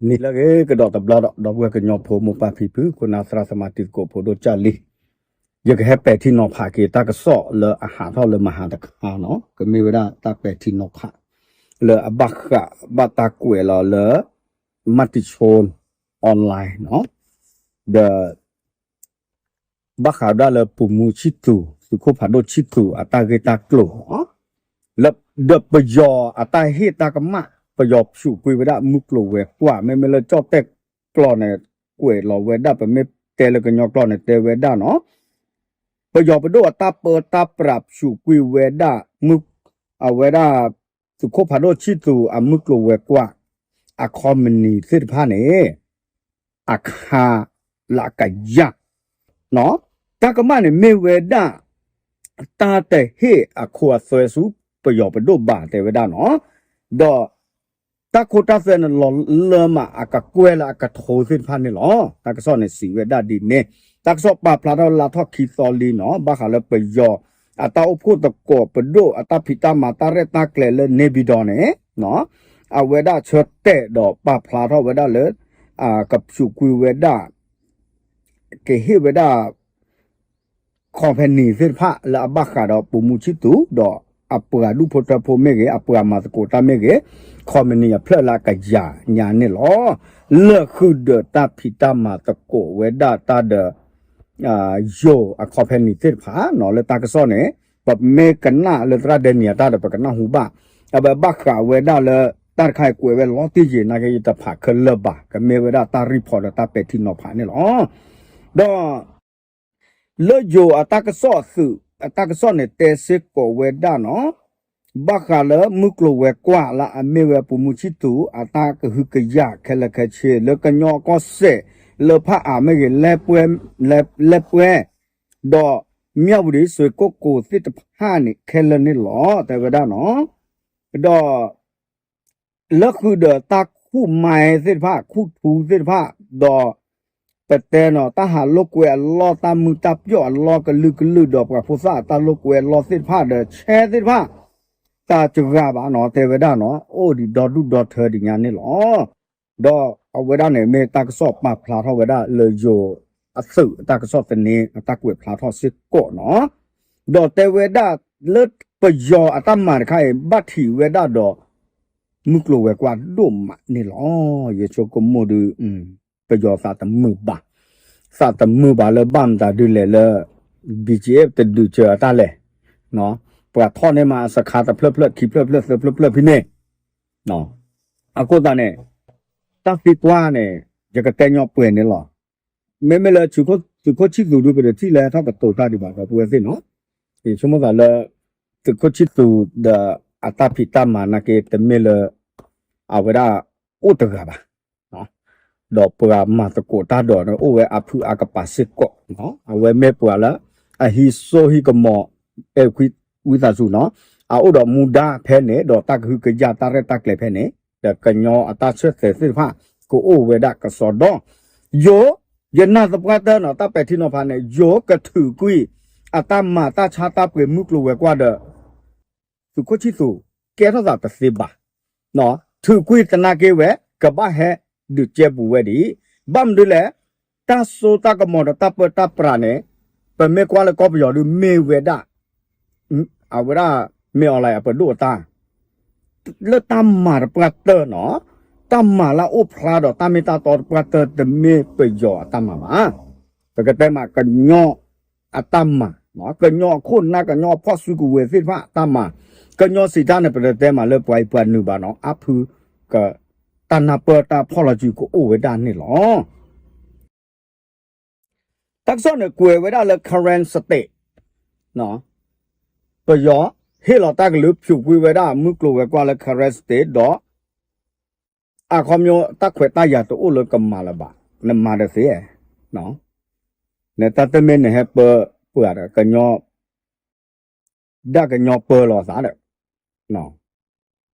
နံၤလၢအဂ့ၤကဒီးတဘျီဒီး ဒီပုၢ်ဝဲၢ်ကညီဖိမိၢ်ပၢ်ဖံဖု ခိၣ်နၢ်သရၣ်သမါတံၤသကိးဖိဒိၣ်ကၢ်လံ, ယကဟဲပဲာ်ထံနီၤဖးက့ၤတၢ်ကစီၣ်လၢအဟးထီၣ်လၢမဟါတခါနီၤ, ကမ့ၢ်ဝဲဒၣ်တၢ်ပဲာ်ထံနီၤဖး လၢအဘၣ်ဃးဘၣ်တၢ်ကွဲးလီၤလၢ မတံၤဆိ online နီၤ, ဒီး ဘၣ်ဃးဝဲဒၣ်လၢပူၤမူဆံၣ်သူး သုးခိၣ်ဖးဒိၣ်ဆံၣ်သူးအတၢ်ဂ့ၢ်တၢ်ကျိၤ, လၢ ဒီးပယီၤအတၢ်ဟ့ၣ်တၢ်ကမၣ် ပယီၤဖျိးကွံာ်ဝဲဒၣ်မုၢ်ကျိၤဝဲၤကွာ် မ့မ့ၢ်လၢကၠီၣ်တဲၣ်ကျိာ်န့ၣ် ကွဲးလီၤဝဲဒၣ် ပမ့ၢ်တဲလၢကညီကျိာ်န့ၣ် တဲဝဲဒၣ်နီၤ, ပယီၤပဒိၣ်အတၢ်ပၢတၢ်ပြးဖျိးကွံာ်ဝဲဒၣ် အဝဲဒၣ် သုးခိၣ်ဖးဒိၣ်ဆံၣ်သူးအမုၢ်ကျိၤဝဲၤကွာ် အခီပနံၣ်သ့ၣ်တဖၣ်န့ၣ် အခါလၢအကယၤ တၢ်ကမၣ်န့ၣ်မ့ၢ်ဝဲဒၣ် တၢ်တဟ့ၣ်အခိအသွဲဆူပယီၤပဒိၣ်ဘၣ်တဲဝဲဒၣ်နီၤ, ဒီး တၢ်ခိတၢ်သွဲန့ၣ်လီၤလၢမးအကကွဲၢ်လၢအကထိသ့ၣ်တဖၣ်န့ၣ်လီၤ. တၢ်ကစီၣ်န့ၣ်စံးဝဲဒၣ်ဒ်န့ၣ် တၢ်ကစီၣ်ပာ်ဖျါထီၣ်လါထီၣ်ခံသီလံနီၤ ဘၣ်ဃးလၢပယီၤအတၢ်အိၣ်ဖှိၣ်သကိးပဒိၣ်အတၢ်ဖံးတၢ်မၤတၢ်ရဲၣ်တၢ်ကျဲၤလၢ နေပြည်တော် န့ၣ် အဝဲဒၣ်ဆၢတဲာ်ဒီးပာ်ဖျါထီၣ်ဝဲဒၣ်လၢ ကဖျိးကွံာ်ဝဲဒၣ် ကဟ့ၣ်ဝဲဒၣ် ခီပနံၣ်သ့ၣ်တဖၣ်လၢအဘၣ်ဃးဒီးပူၤမူဆံၣ်သူး ဒီးအပှၤဒူၣ်ဖိထၢဖိမ့ၢ်ဂ့ၤ အပှၤမၤသကိးတၢ်မ့ၢ်ဂ့ၤ ခီပနံၣ်အဖျၢၣ်လၢအကယၤညါန့ၣ်လီၤ. လၢာ်ဃုာ်ဒီးတၢ်ဖံးတၢ်မၤသကိးဝဲဒၣ်တၢ်ဒီး ယိၤအခီပနံၣ်သ့ၣ်တဖၣ်နီၤ လၢတၢ်ကစီၣ်န့ၣ် ပမ့ၢ်ကနၣ်လၢသရၣ်ဒဲနံၤအတၢ်ဒီး ပကနၣ်ဟူဘၣ် အဝဲဘၣ်ဃးဝဲဒၣ်လၢ တၢ်တခါအံၤကွဲးဝဲလီၤတံၢ်ယံာ်နာ်က့ ယတဖးခဲလၢာ်ဘၣ် ကမ့ၢ်ဝဲဒၣ်တၢ် report ဒီးတၢ်ပဲာ်ထံနီၤဖးန့ၣ်လီၤ. ဒီး လၢယိၤအတၢ်ကစီၣ်သုး အတၢ်ကစီၣ်န့ၣ်တဲစ့ၢ်ကီးဝဲဒၣ်နီၤ ဘၣ်ဃးလၢမုၢ်ကျိၤဝဲၤကွာ်လၢအမ့ၢ်ဝဲပူၤမူဆံၣ်သူးအတၢ်ကဟုကယာ်ခဲလၢာ်ခဲဆ့ လၢကညီအကီၢ်စဲၣ် လၢဖၣ်အၣ်မ့ၢ်ဂ့ၤ လဲၣ်ပှဲၤ ဒီးမၠၣ်ဝတံၤ စွ့ၣ်ကိၣ်ကိၤသ့ၣ်တဖၣ်န့ၣ်ခဲလၢာ်န့ၣ်လီၤ တဲဝဲဒၣ်နီၤ. ဒီး လၢဃုာ်ဒီးတၢ်ခူၣ်မါသ့ၣ်တဖၣ် ခူၣ်ထူသ့ၣ်တဖၣ် ဒီး ပတဲနီၤ တၢ်ဟးလိာ်ကွဲအလီၢ် တၢ်မုာ်တၢ်ပျီၣ်အလီၢ်ကလုာ်ကလုာ် ဒီးပှၤဖိသၣ်အတၢ်လိာ်ကွဲအလီၢ်သ့ၣ်တဖၣ်ဒီး ဆဲသ့ၣ်တဖၣ် တၢ်စှၤဘၣ်နီၤ တဲဝဲဒၣ်နီၤ အိၣ်ဒံးဒီဒူၣ်ဒီထၢဒံးညါန့ၣ်လီၤ. ဒီးအဝဲဒၣ်န့ၣ်မ့ၢ်တၢ်ကစီၣ်ပာ်ဖျါထီၣ်ဝဲဒၣ်လၢယိၤအသုးအတၢ်ကစီၣ်သန့ အတၢ်ကွဲးဖျါထီၣ်စ့ၢ်ကီးနီၤ. ဒီးတဲဝဲဒၣ်လၢပယီၤအတၢ်မၤတခါအံၤ ဘၣ်ထံးဝဲဒၣ်ဒီး မုၢ်ကျိၤဝဲၤကွာ်ဒိၣ်မးန့ၣ်လီၤ. ယဆိကမိၣ်ဒုး ပယီၤသးတမုာ်ဘၣ်, သးတမုာ်ဘၣ်လၢဘၣ်မတၤဒုးလဲၣ်လၢ ဘံၣ်ကၠံအ့ၣ် တဒုးစၢၤအတၢ်လဲၣ်, ပှၤထီၣ်န့ၢ်မးအစခါတဖျၢၣ်ဖျၢၣ် ခံဖျၢၣ်ဖျၢၣ် သၢဖျၢၣ်ဖျၢၣ်ဖဲန့ၣ်, အဃိသတးန့ၣ် တၢ်သံကွၢ်န့ၣ် ယကတဲညီပှဲၤန့ၣ်လီၤ. မ့မ့ၢ်လၢ သုးခိၣ်ဆံၣ်သူးဒုး ပတထံၣ်လၢဟဲထီၣ်ကတိၤတၢ်ဒံးဘၣ် ဒီပုၢ်ဝဲၢ်သ့ၣ်နီၤ, ယဆိကမိၣ်သးလၢ သုးခိၣ်ဆံၣ်သူးဒီးအတၢ်ဖံးတၢ်မၤနာ်က့ တမ့ၢ်လၢ အဝဲဒၣ်အိၣ်တဂၤဘၣ် ဒီးပှၤမၤသကိးတၢ်ဒီးန့ၣ် အိၣ်ဝဲအဖုအကပၤစ့ၢ်ကီး, အဝဲမ့ၢ်ပှၤလၢ အဟံးစိဟံးကမီၤ အဲၣ်ခွံဝံသးစူၤနီၤ, အအိၣ်ဒီးမူဒါဖဲန့ၣ် ဒီးတၢ်ကဟုကယာ်တၢ်ရဲၣ်တၢ်ကျဲၤဖဲန့ၣ် ဒီးကညီအတၢ်ဆၢတဲာ်သ့ၣ်တဖၣ် ကအိၣ်ဝဲဒၣ်ကစီဒီ, ယိၤ ယနာ်သပှၢ်တၢၢ်နီၤ တၢ်ပဲာ်ထံနီၤဖးန့ၣ် ယိၤကထုးကွံာ် အတၢ်မၤတၢ်ဆါတၢ်ပှ့ၤမုၢ်ကျိၤဝဲၤကွာ်ဒီး သုးခိၣ်ဆံၣ်သူး ကဲထီၣ်သးတသ့ဘၣ်, ထုးကွံာ်သနာ်က့ဝဲ ကဘၣ်ဟဲဒုးကဲပူၤဝဲဒံး, ဘၣ်မနုၤလဲၣ်, တၢ်စိတၢ်ကမီၤဒီးတၢ်ပၢတၢ်ပြးန့ၣ် ပမ့ၢ်ကွၢ်လၢကီၢ်ပယီၤဒုးမ့ၢ်ဝဲဒၣ် အဝဲဒၣ် မ့ၢ်အီၤလၢအပဒိၣ်အတၢ် လၢတၢ်မၤတပှၢ်တၢၢ်နီၤ, တၢ်မၤလၢအအိၣ်ဖျါဒီးတၢ်မ့ၢ်တၢ်တီတပှၢ်တၢၢ် တမ့ၢ်ပယီၤအတၢ်မၤဘၣ်. ပကတဲမး ကညီအတၢ်မၤ, ကညီအခိၣ်နၢ် ကညီအဖီၣ်စုကဝဲၤသ့ၣ်တဖၣ်အတၢ်မၤ, ကညီစံးတၢ်န့ၣ် ပတတဲမးလၢပှၤအံၤပှၤနုာ်ဘၣ်နီၤ, အါဖုက တၢ်နၢ်ပၢၢ်တၢ်ဖီၣ်လီၤစုကအိၣ်ဝဲဒၣ်န့ၣ်လီၤ. တၢ်ကစီၣ်န့ၣ်ကွဲးဝဲဒၣ်လၢ Karen State ပယီၤဟ့ၣ်လီၤတၢ်ကလုၢ်ဖျိးကွံာ်ဝဲဒၣ်မုၢ်ကျိၤဝဲၤကွာ်လၢ Karen State ဒီး အခီပညီ တၢ်ခွဲးတၢ်ယာ်တအိၣ်လၢကမၤလၢၤဘၣ်, နမၤတသ့, နတၢ်တမ့ၢ်နဟဲပၢပှၤဒီး ကညီ ဒၣ်ကညီပၢလီၤသးဒီး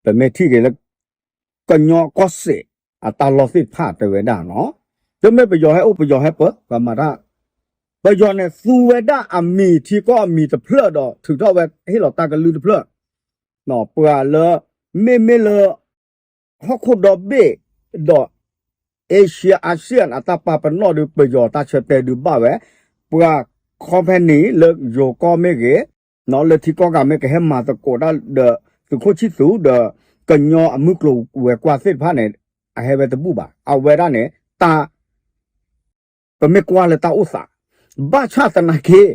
ပမ့ၢ်ထံၣ်က့ၤလၢ ကညီကီၢ်စဲၣ်အတၢ်လီၢ်သ့ၣ်တဖၣ်တဲဝဲဒၣ်နီၤ, တမ့ၢ်ပယီၤဟဲအိၣ်ပယီၤဟဲပၢ ပှၤမၤတၢ်, ပယီၤန့ၣ်သူဝဲဒၣ်အမံၤထံကီၢ်အမံၤတဖျၢၣ်ဒီးထုးထီၣ်ဝဲဟ့ၣ်လီၤတၢ်ကလုၢ်တဖျၢၣ်, ပှၤလၢ မ့မ့ၢ်လၢ ဟီၣ်ခိၣ်ဒီဘ့ၣ်ဒီး Asia ASEAN အတၢ်ပာ်ပနီၣ်ဒုး ပယီၤတၢ်ဆၢတဲာ်ဒုးဘၣ်ဝဲ, ပှၤ company လၢယိၤကီၢ်မ့ၢ်ဂ့ၤ, လၢထံကီၢ်ဂၤမ့ၢ်ဂ့ၤ ကဟဲမၤသကိးတၢ်ဒီးသုးခိၣ်ဆံၣ်သူးဒီး ကညီအမုၢ်ကျိၤဝဲၤကွာ်သ့ၣ်တဖၣ်န့ၣ် အဟဲဝဲတဘူၣ်ဘၣ်. အဝဲဒၣ်န့ၣ် တၢ် ပမ့ၢ်ကွၢ်လၢတၢ်အိၣ်သး, ဘၣ်ဆၣ်သနာ်က့,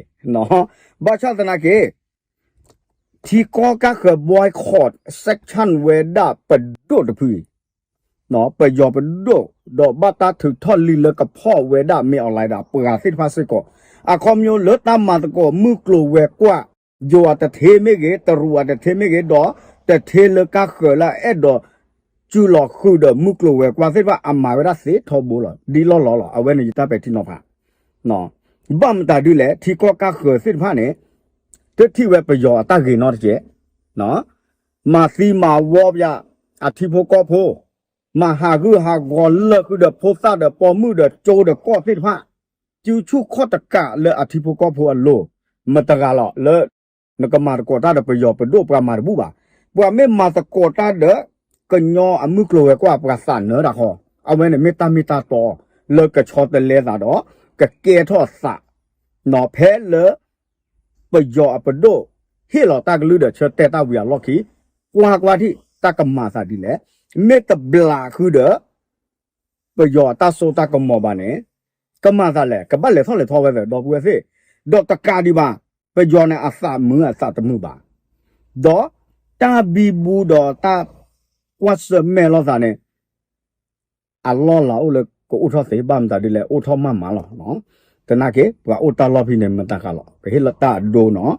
ဘၣ်ဆၣ်သနာ်က့ ထံကီၢ်ကၢ်ဃၢၤ boycott sanction ဝဲဒၣ်ပဒိၣ်တဖုအံၤ, ပယီၤပဒိၣ်, ဒီးဘၣ်တၢ်ထုးထီၣ်လံလၢကဖီၣ်ဝဲဒၣ် မင်းအောင်လှိုင် ဒီးပှၤသ့ၣ်တဖၣ်စ့ၢ်ကီး, အခီပညီလၢတၢ်မၤသကိးမုၢ်ကျိၤဝဲၤကွာ်, ယိၤအတထ့မ့ၢ်ဂ့ၤ, တရူးအတထ့မ့ၢ်ဂ့ၤ, ဒီးတထ့လၢကၢ်ဃၢၤလၢအအဲၣ်ဒိး စုလီၤဃုာ်ဒီးမုၢ်ကျိၤဝဲၤကွာ်သ့ၣ်တဖၣ် အမၤဝဲဒၣ်သ့ထီဘိလီၤ. ဒ်လီၢ်လီၤလီၤ. အဝဲန့ၣ်ယတၢ်ပဲာ်ထံနီၤဖး ဘၣ်မတၤဒ်လဲၣ်, ထံကီၢ်ကၢ်ဃၢၤသ့ၣ်တဖၣ်န့ၣ် တထံၣ်ဝဲပယီၤအတၢ်ဂ့ၤနီတကဲး, မၤသံမၤဝီပယၤ အထံဖိကီၢ်ဖိ, မၤဟးဂူာ်ဟးဂီၤလၢာ်ဃုာ်ဒီးဖိသၣ်ဒီးပိာ်မုၣ်ဒီးကၠိဒီးကီၢ်သ့ၣ်တဖၣ်, စုဆူၣ်ခီၣ်တကးလၢအထံဖိကီၢ်ဖိအလိၤ, မတဂၤလီၤလၢ နကမၤသကိးတၢ်ဒီးပယီၤပဒိၣ်ပှၤမၤတဘူၣ်ဘၣ်. ပှၤမ့ၢ်မၤသကိးတၢ်ဒီး ကညီအမုၢ်ကျိၤဝဲၤကွာ်ပှၤသးနၢတၢ်ဃီ, အဝဲန့ၣ်မ့ၢ်တၢ်မ့ၢ်တၢ်တီ လၢကဆီတလဲသးဒီး ကကဲထီၣ်သး နီၤဖဲလၢ ပယီၤအပဒိၣ် ဟ့ၣ်လီၤတၢ်ကလုၢ်ဒီးဆၢတဲာ်တၢ်ဝံၤအလီၢ်ခံ, ကွၢ်ကွၢ်ထံၣ်တၢ်ကမၤသးဒ်လဲၣ်, မ့ၢ်တဘျးဃုာ်ဒီး ပယီၤအတၢ်စိတၢ်ကမီၤဘၣ်န့ၣ်, ကမၤသးလဲၣ်, ကဘၣ်လဲၤထီၣ်လဲၤထီဝဲသ့ၣ် ဒီပုၢ်ဝဲၢ်သ့ၣ်, ဒီးတကးဒံးဘၣ်, ပယီၤန့ၣ်အသးမုာ်အသးတမုာ်ဘၣ်, ဒီးတၢ်ဘံဘူဒီးတၢ်ကွၢ်ဆၢၣ်မဲာ်လိာ်သးန့ၣ် အလီၢ်လၤအိၣ်လၢကအိၣ်ထီၣ်သ့ဘၣ်မတၤဒ်လဲၣ် အိၣ်ထီၣ်မးမးလီၤ. သနာ်က့ ပှၤအိၣ်တၢ်လီၢ်ဖဲန့ၣ်မတၤဃးလီၤ ကဟ့ၣ်လီၤတၢ်အဒိနီၤ,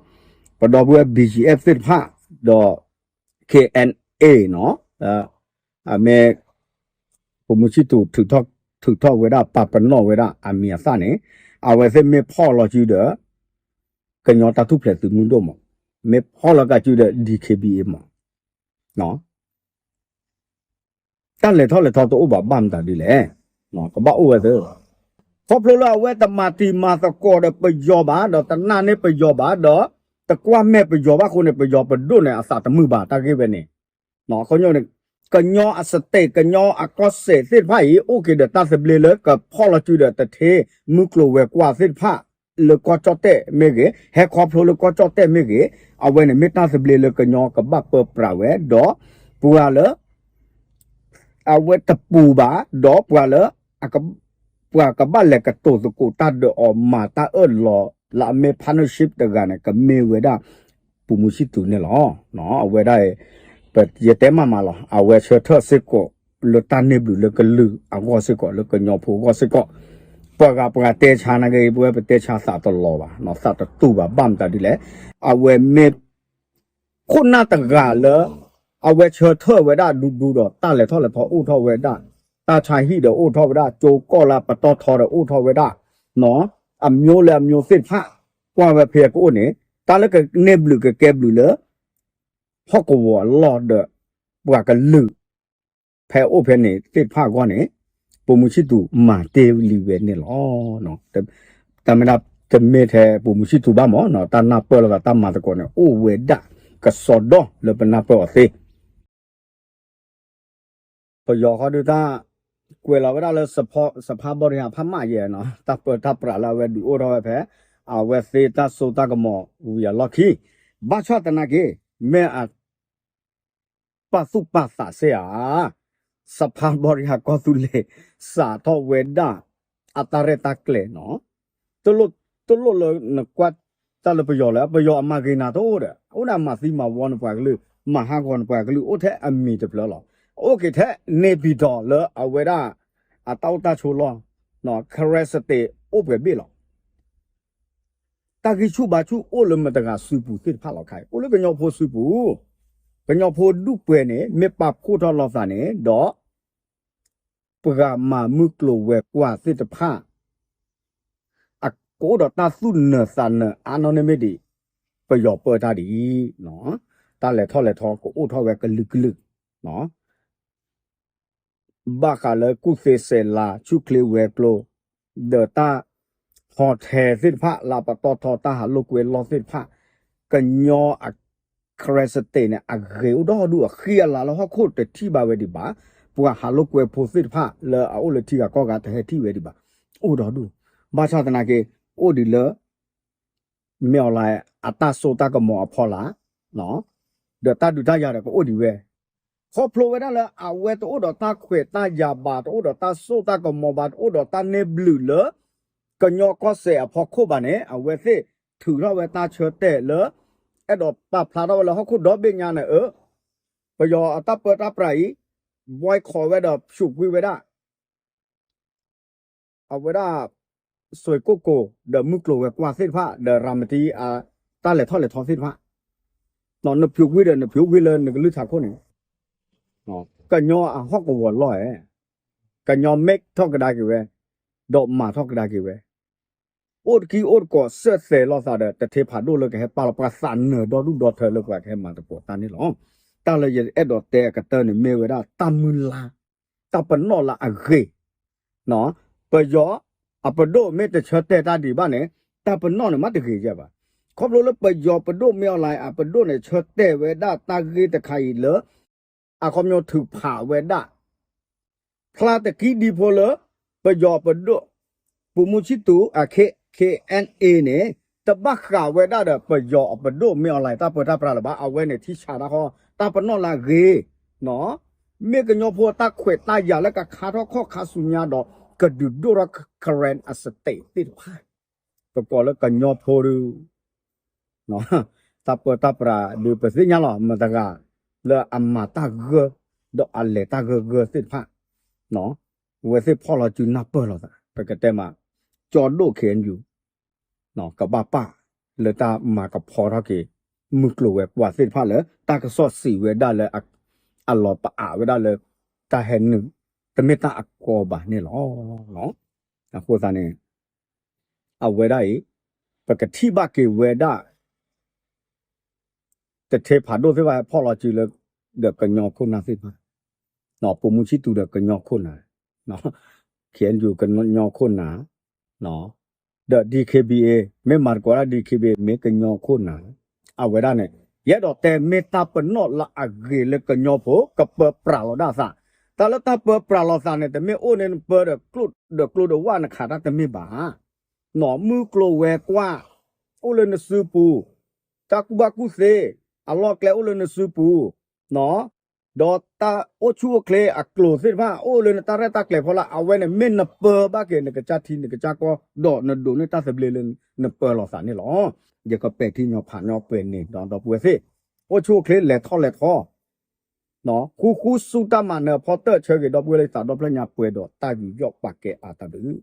ပဒီပုၢ်ဝဲၢ် ဘီၣ်ကၠံအ့ၣ်ဖ်သ့ၣ်တဖၣ်, ဒီး ခ့ၣ်အဲၣ်အ့ၣ်နီၤ, အမ့ၢ် ပိာ်မုၣ်ဆံၣ်သူး ထုးထီၣ်ဝဲဒၣ် ပာ်ပနီၣ်ဝဲဒၣ်အမံၤအသၣ်န့ၣ်, အဝဲသ့ၣ်မ့ၢ်ဖီၣ်လီၤစုဒီး ကညီတၢ်ထူၣ်ဖျဲးသုးမုၢ်ဒိၣ်မး, မ့ၢ်ဖီၣ်လီၤကးစုဒီး ဒံၣ်ခ့ဘံအ့ၣ် မး တၢ်လဲၤထီၣ်လဲၤထီတအိၣ်ဘၣ် ဘၣ်မတၤဒ်လဲၣ်, ကဘၣ်အိၣ်ဝဲသ့, ခီဖျိလၢအဝဲတမၤတံၤမၤသကိးဒီးပယီၤဘၣ် ဒီးတနာ်န့ၢ်ပယီၤဘၣ်ဒီး တကွၢ်မဲာ်ပယီၤဘၣ်အဃိန့ၣ် ပယီၤပဒိၣ်န့ၣ် အသးတမုာ်ဘၣ်တၢ်ဂ့ၢ်ဝဲန့ၣ်, အဃိန့ၣ် ကညီအ state ကညီအကီၢ်စဲၣ်သ့ၣ်တဖၣ်အံၤ အိၣ်က့ၤဒီးတၢ်သဘျ့လၢကဖီၣ်လီၤစုဒီးတထ့ မုၢ်ကျိၤဝဲၤကွာ်သ့ၣ်တဖၣ် လၢကီၢ်ကၠီၣ်တဲၣ်မ့ၢ်ဂ့ၤ, ဟဲခီဖျိလၢကီၢ်ကၠီၣ်တဲၣ်မ့ၢ်ဂ့ၤ, အဝဲန့ၣ်မ့ၢ်တၢ်သဘျ့လၢကညီကဘၣ်ပၢပြးဝဲ, ဒီးပှၤလၢ အဝဲတပူၤဘၣ်, ဒီးပှၤလၢ ပှၤကဘၣ်လဲၤကတိၤသကိးတၢ်ဒီးအီၤမၤတၢ်အၢၣ်လီၤလၢအမ့ၢ် partnership တဂၤန့ၣ် ကမ့ၢ်ဝဲဒၣ် ပိာ်မုၣ်ဆံၣ်သူးန့ၣ်လီၤ. အဝဲဒၣ်အံၤ ယတဲမးမးလီၤ, အဝဲဆၢထၢၣ်စ့ၢ်ကီး လၢတၢ်န့ၢ်ဘျုးလၢကလုာ်အဂီၢ်စ့ၢ်ကီး လၢကညီဖိအဂီၢ်စ့ၢ်ကီး, ပှၤဂၤပှၤတဲဆါနာ်က့ ပဝဲပတဲဆါသးတလီၤဘၣ်, သးတတူာ်ဘၣ် ဘၣ်မတၤဒ်လဲၣ်, အဝဲမ့ၢ် ခိၣ်နၢ်တဂၤလၢ အဝဲဆၢထၢၣ်ဝဲဒၣ်ဒူဒူဒီး တၢ်လဲၤထီၣ်လဲၤထီအိၣ်ထီၣ်ဝဲဒၣ်, တၢ်ဆါဟံၣ်ဒီးအိၣ်ထီၣ်ဝဲဒၣ်, ကၠိကီၢ်လၢပတီၢ်ထီဒီးအိၣ်ထီၣ်ဝဲဒၣ်, အမျိုးလၢအမျိုးသ့ၣ်တဖၣ် ကွၢ်ဝဲဖဲအကအိၣ်န့ၣ် တၢ်လၢကန့ၢ်ဘျုးကကဲဘျုးလၢ ဟီၣ်ကဝီၤအလီၢ်ဒီး ပှၤကလုာ် ဖဲအိၣ်ဖဲန့ၣ်သ့ၣ်တဖၣ်အဂီၢ်န့ၣ် ပိာ်မုၣ်ဆံၣ်သူးမၤတ့ၢ်လံဝဲန့ၣ်လီၤ. တၢ်မ့ၢ်ဒၣ်တမ့ၢ်ထဲပိာ်မုၣ်ဆံၣ်သူးဘၣ်မး, တၢ်နၢ်ပၢၢ်လိာ်သးတၢ်မၤသကိးန့ၣ် အိၣ်ဝဲဒၣ်ကစီဒီလၢပနၢ်ပၢၢ်အီၤသ့ ပယီၤဃီဒုးတၢ် ကွဲးလီၤဝဲဒၣ်လၢ စဖါဘီရံဟးဖးမးယဲၢ်နီၤ, တၢ်ပၢတၢ်ပြးလၢအဝဲဒုးအိၣ်ထီၣ်ဝဲဖဲ အဝဲသ့ၣ်တၢ်စိတၢ်ကမီၤဝံၤအလီၢ်ခံ, ဘၣ်ဆၣ်သနာ်က့ မ့ၢ်အ ပာ်သူၣ်ပာ်သးစ့ၢ်ဧါ, စဖါဘီရံဟးကီၢ်သူလ့ၤ စးထီၣ်ဝဲဒၣ် အတၢ်ရဲၣ်တၢ်ကျဲၤနီၤ, တလိၣ်လၢနကွၢ်တၢ်လၢပယီၤလၢ ပယီၤအမၤဂ့ၤနၤတအိၣ်ဒီး အိၣ်ဒၣ်မၤသံမၤဝီနပှၤကလုာ်, မၤဟးဂီၤနပှၤကလုာ် အိၣ်ထဲအမံၤတဖျၢၣ်လီၤ. အိၣ်က့ၤထဲန့ၣ်ပံၤဒီးလၢအဝဲဒၣ် အတၢ်အိၣ်တၢ်ဆိးလီၢ်, ခရဲစတ့း အိၣ်ပှဲၤဘ့ၣ်လီၤ. တၢ်ဂံၢ်ဆူၣ်ဘါဆူၣ်အိၣ်လၢမတၤတဂၤစုပူၤသ့ၣ်တဖၣ်လီၤခါအံၤ အိၣ်လၢကညီဖိစုပူၤ, ကညီဖိဒူၣ်ပှဲၤန့ၣ် မ့ၢ်ပာ်ဖှိၣ်ထီၣ်လိာ်သးန့ၣ်ဒီး ပှၤမၤမုၢ်ကျိၤဝဲၤကွာ်သ့ၣ်တဖၣ် အကအိၣ်ဒီးတၢ်သူၣ်နၢၤသးနၢၤအါနီၢ်န့ၣ်မ့ၢ်ဒ် ပယီၤပၢတၢ်ဒ်အံၤ, တၢ်လဲၤထီၣ်လဲၤထီကအိၣ်ထီၣ်ဝဲကလုာ်ကလုာ် ဘၣ်ဃးလၢကူၣ်သ့စဲးလၤ ဆူၣ်ချ့ဝဲၤကျိၤ, ဒီးတၢ် hotel သ့ၣ်တဖၣ် လၢပတီၢ်ထီတၢ်ဟးလိာ်ကွဲလီၢ်သ့ၣ်တဖၣ်, ကညီအ ခရဲစတ့းန့ၣ် အဂ့ၤအိၣ်ဒီဒူၣ် အဃံအလၤလၢဟီၣ်ခိၣ်တထံၣ်ဘၣ်ဝဲဒံးဘၣ်. ပှၤဟးလိာ်ကွဲဖိသ့ၣ်တဖၣ်လၢအအိၣ်လၢထံဂၤကီၢ်ဂၤတဟဲထံၣ်ဝဲဒံးဘၣ်. အိၣ်ဒီဒူၣ်, ဘၣ်ဆၣ်သနာ်က့ အိၣ်ဒံးလၢ မ့ၢ်အီၤလၢ အတၢ်စိတၢ်ကမီၤအဖီလာ် ဒီးတၢ်ဒုးတၢ်ယၤဒီးကအိၣ်ဒံးဝဲ, ခီဖျိဝဲဒၣ်လၢအဝဲတအိၣ်ဒီးတၢ်ခွဲးတၢ်ယာ်ဘၣ်, တအိၣ်ဒီးတၢ်စိတၢ်ကမီၤဘၣ်, တအိၣ်ဒီးတၢ်နဲၣ်ဘျုးလၢ ကညီကီၢ်စဲၣ်အဖီခိၣ်ဘၣ်န့ၣ် အဝဲသ့ၣ်ထုးထီၣ်ဝဲတၢ်ဆၢတဲာ်လၢ အဲၣ်ဒိးပာ်ဖျါထီၣ်ဝဲလၢဟီၣ်ခိၣ်ဒီဘ့ၣ်ညါန့ၣ် အၢ ပယီၤအတၢ်ပၢတၢ်ပြးအံၤ boycott ဝဲဒီးဖျိးကွံာ်ဝဲဒၣ် အဝဲဒၣ် စွ့ၢ်ကိၣ်ကိၤ ဒီးမုၢ်ကျိၤဝဲၤကွာ်သ့ၣ်တဖၣ် ဒီးရၤမတံအတၢ်လဲၤထီၣ်လဲၤထီသ့ၣ်တဖၣ်, နဖျိးကွံာ်ဒီး နဖျိးကွံာ်လၢနကလုၢ်ထးခိၣ်န့ၣ် ကညီအဟီၣ်ကဝီၤလီၢ်ဧါ, ကညီ make ထီၣ်ကဒါက့ၤဝဲ, ဒီးမၤထီၣ်ကဒါက့ၤဝဲ, အိၣ်တကံအိၣ်တကိးစၢၣ်သဲးလိာ်သးဒီး တထ့ဖးဒိၣ်လၢကဟဲပာ်လီၤပှၤသးနၢၤဒီဒူၣ်ဒီထၢလၢပှၤကဟဲမၤသကိးတၢ်န့ၣ်လီၤ. တၢ်လၢယအဲၣ်ဒိးတဲအကတၢၢ်န့ၣ် မ့ၢ်ဝဲဒၣ်တၢ်မုၢ်လၢ် တၢ်ပနီၣ်လၢအဂ့ၤ ပယီၤအပဒိၣ်မ့ၢ်တဆၢတဲာ်တၢ်ဒံးဘၣ်န့ၣ် တၢ်ပနီၣ်န့ၣ်မ့ၢ်တဂ့ၤယဲၢ်ဘၣ်. ခီဖျိလၢပယီၤပဒိၣ်မ့ၢ်အီၤလၢအပဒိၣ်န့ၣ် ဆၢတဲာ်ဝဲဒၣ်တၢ်ဂ့ၢ်တခါအံၤလၢ အခီပညီထုးဖးဝဲဒၣ် ဖျါတကံဒံဖိလၢ ပယီၤပဒိၣ် ပိာ်မုၣ်ဆံၣ်သူး အ K N A န့ၣ် တဘၣ်ဃးဝဲဒၣ်ဒီးပယီၤအပဒိၣ်မ့ၢ်အီၤလၢတၢ်ပၢတၢ်ပြးလၢၤဘၣ်. အဝဲန့ၣ်ထံဆးတၢ်ဃီ တၢ်ပနီၣ်လၢအဂ့ၤ မ့ၢ်ကညီဖိအတၢ်ခွဲးတၢ်ယာ်လၢကခါထီၣ်ခီၣ်ခါဆူညါဒီး ကဒုးဒိၣ်ထီၣ် Karen အစတ့းသ့ၣ်တဖၣ် ပကိးလၢကညီဖိဒီး တၢ်ပၢတၢ်ပြးဒီးပသ့ၣ်ညါလီၤ မတၤတဂၤ လၢအမၤတၢ်ဂၢၢ် ဒီးအလဲၤတၢ်ဂၢၢ်ဂၢၢ်သ့ၣ်တဖၣ် အဝဲသ့ၣ်ဖီၣ်လီၤစုနၢ်ပၢၢ်လိာ်သး ပကတဲမး ကၠီဒိၣ် K N U ကဘၣ်ပာ်လၢတၢ်မၤကဖီထီၣ်က့ၤ မုၢ်ကျိၤဝဲၤကွာ်သ့ၣ်တဖၣ်လၢ တၢ်ကစီၣ်စံးဝဲဒၣ်လၢ အလီၤပအးဝဲဒၣ်လၢ တၢ်ဟဲနုာ် တမ့ၢ်တၢ်အကီဘၣ်န့ၣ်လီၤ. အဃိသတးန့ၣ် အဝဲဒၣ်အံၤ ပကထံၣ်ဘၣ်က့ၤဝဲဒၣ် တထ့ဖးဒိၣ်သ့ၣ်တဖၣ်ဟဲဖီၣ်လီၤစုလၢ ဒီးကညီခိၣ်နၢ်သ့ၣ်တဖၣ် ပိာ်မုၣ်ဆံၣ်သူးဒီးကညီခိၣ်နၢ် K N U ကညီခိၣ်နၢ် ဒီး D K B A မ့ၢ်မၤသကိးဒၣ် D K B A မ့ၢ်ကညီခိၣ်နၢ် အဝဲဒၣ်န့ၣ် ယအဲၣ်ဒိးတဲမ့ၢ်တၢ်ပနီၣ်လၢအဂ့ၤလၢကညီဖိ ကပၢပြးလီၤဒၣ်သး တၢ်လၢတၢ်ပၢပြးလီၤသးန့ၣ် တမ့ၢ်အိၣ်န့ၣ်နပၢဒီးကျိၣ်ဒီးကျိဒီးဝၣ်နခးတၢ်တမ့ၢ်ဘၣ် နီၢ်မုၢ်ကျိၤဝဲၤကွာ် အိၣ်လၢနစုပူၤ တၢ်ကူၣ်ဘၣ်ကူၣ်သ့ အလီၢ်ကျဲအိၣ်လၢနစုပူၤ ဒီးတၢ်အိၣ်ဆူၣ်အိၣ်ချ့အကျိၤသ့ၣ်တဖၣ် အိၣ်လၢနတၢ်ရဲၣ်တၢ်ကျဲၤဖီလာ် အဝဲန့ၣ်မ့ၢ်နပၢဘၣ်က့ၤ နကစၢ်ထံနကစၢ်ကီၢ် ဒီးနဒိးန့ၢ်တၢ်သဘျ့လၢနပၢလီၤသးန့ၣ်လီၤ. ယကပဲာ်ထံနီၤဖးနီၤပှဲၤန့ၣ် ဒီးဒီပုၢ်ဝဲၢ်သ့ၣ် အိၣ်ဆူၣ်အိၣ်ချ့လဲၤထီၣ်လဲၤထီ ဃူဃူဆူတၢ်မၤနၢၤအဖီတၢၢ် ဆၢဂ့ၤဒီပုၢ်ဝဲၢ်လၢသးဒီဖျၢၣ်ညါပှဲၤဒီးတၢ်ယူးယီၣ်ပာ်ကဲအါတၢ်ဘျုး